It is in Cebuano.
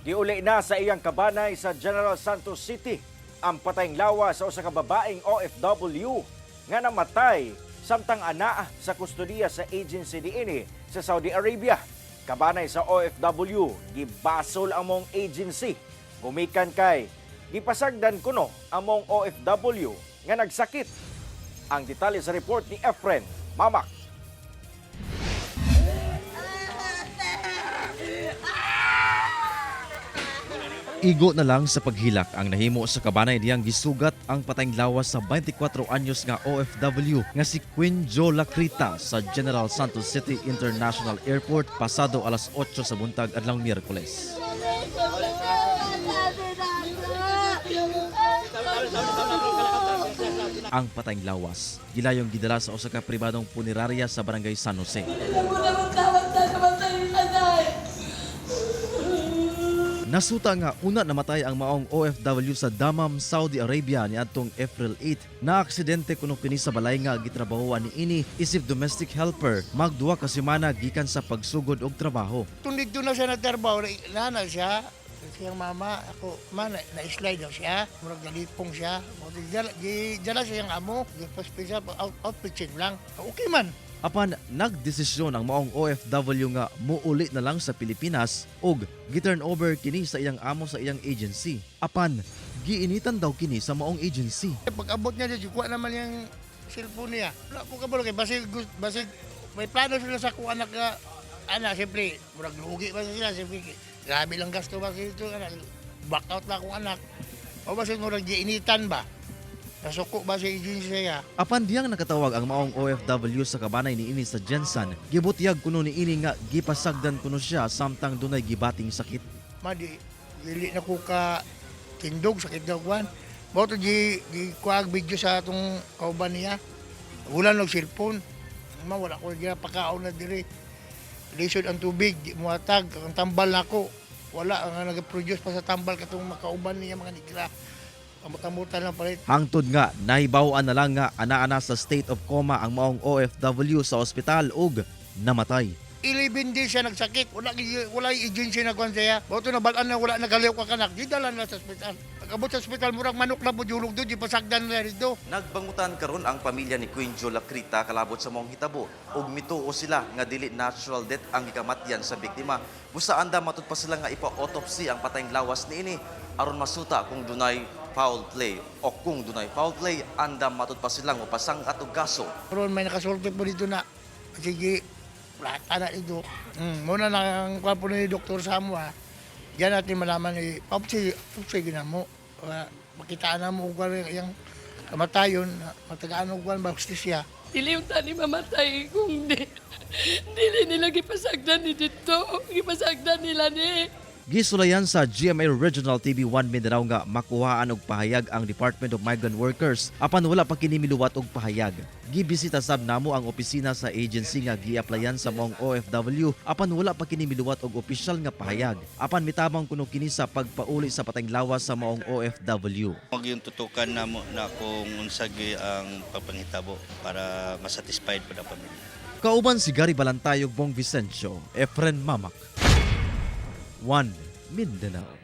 Giuli na sa iyang kabanay sa General Santos City ang patayng lawas sa usa ka babaeng OFW nga namatay samtang anaa sa kustodiya sa agency niini sa Saudi Arabia. Kabanay sa OFW, gibasol ang maong agency. Gumikan kay gipasagdan kuno ang maong OFW nga nagsakit. Ang detalye sa report ni Efren Mamak. Igo na lang sa paghilak ang nahimo sa kabanay diyang gisugat ang patayng lawas sa 24 anyos nga OFW nga si Queen Jo Lacrita sa General Santos City International Airport pasado alas 8 sa buntag adlaw Miyerkules. Ang patayng lawas gilayong gidala sa usa ka pribadong punerarya sa barangay San Jose. Nasuta nga una namatay ang maong OFW sa Damam, Saudi Arabia niadtong April 8. Naaksidente kuno kini sa balay nga gitrabahoan ni ini isip domestic helper magduha ka semana gikan sa pagsugod og trabaho. Kung dito na siya nagtrabaho, nana siya, siyang mama, ako, ma, na-slide na siya, murag nalipong siya. Dala siya yung amo, gipaspin siya, outpitching lang. Okay man. Apan nagdesisyon ang maong OFW nga muuli na lang sa Pilipinas ug gi-turn over kini sa iyang amo sa iyang agency. Apan giinitan daw kini sa maong agency. Pag abot niya, di kuha naman yung cellphone niya. Wala ko kabalo kay basig, basig, may plano sila sa kuha anak nga, anak, siyempre, murag lugi ba sila, siyempre, grabe lang gasto ba sila ito, anak, back out na akong anak. O basig murag giinitan ba? Nasuko ba sa agency siya? Apan diyang nakatawag ang maong OFW sa kabanay ni ini sa Jensan, gibutyag kuno ni ini nga gipasagdan kuno siya samtang dunay gibating sakit. Ma di dili na ko ka tindog sakit daw kwan. Mao to gi gi kuag video sa atong kauban niya. Wala nog cellphone. Ma wala ko giya pakaon na diri. Lisod ang tubig, di mohatag ang tambal nako. Wala ang nag-produce pa sa tambal katong makauban niya mga nigra. Kamot-kamutan lang palit. Hangtod nga nahibaw-an na lang nga ana-ana sa state of coma ang maong OFW sa ospital ug namatay. 11 days siya nagsakit. Wala yung agency na kwan siya. Mao to nabal-an na wala nagaliw ka kanak. Gidala na sa ospital. Pag-abot sa ospital, murag manok na po julog doon. Di pasagdan na rito. Nagbangutan karon ang pamilya ni Queen Jo Lacrita kalabot sa maong hitabo ug mituo sila nga dili natural death ang gikamatyan sa biktima. Busa anda matud pa sila nga ipa-autopsy ang patayng lawas niini aron masuta kung dunay foul play o kung dunay foul play, anda matud pa sila nga pasangkat og kaso. Karon may nakasulti po dito na, sige, plata na dito. Muna na ang kwan po ni Dr. Samwa. Diyan natin malaman ni autopsy, autopsy ginamo. Makitaan na mo kung ano yung kamatayon, matagaan og kwan ba siya. Dili yung tani mamatay kung di, dili nila gipasagdan ni dito. Gipasagdan nila ni. Gisulayan sa GMA Regional TV 1 Mindanao nga makuhaan og pahayag ang Department of Migrant Workers apan wala pa kini miluwat og pahayag. Gibisita sab namo ang opisina sa agency nga giaplayan sa maong OFW apan wala pa kini miluwat og opisyal nga pahayag. Apan mitabang kuno kini sa pagpauli sa patayng lawas sa maong OFW. Mag yung tutukan namo na kung unsa gyud ang pagpanghitabo para masatisfied po ang pamilya. Kauban si Gary Balantayog, Bong Vicencio, Efren Mamak. 1 Mindanao.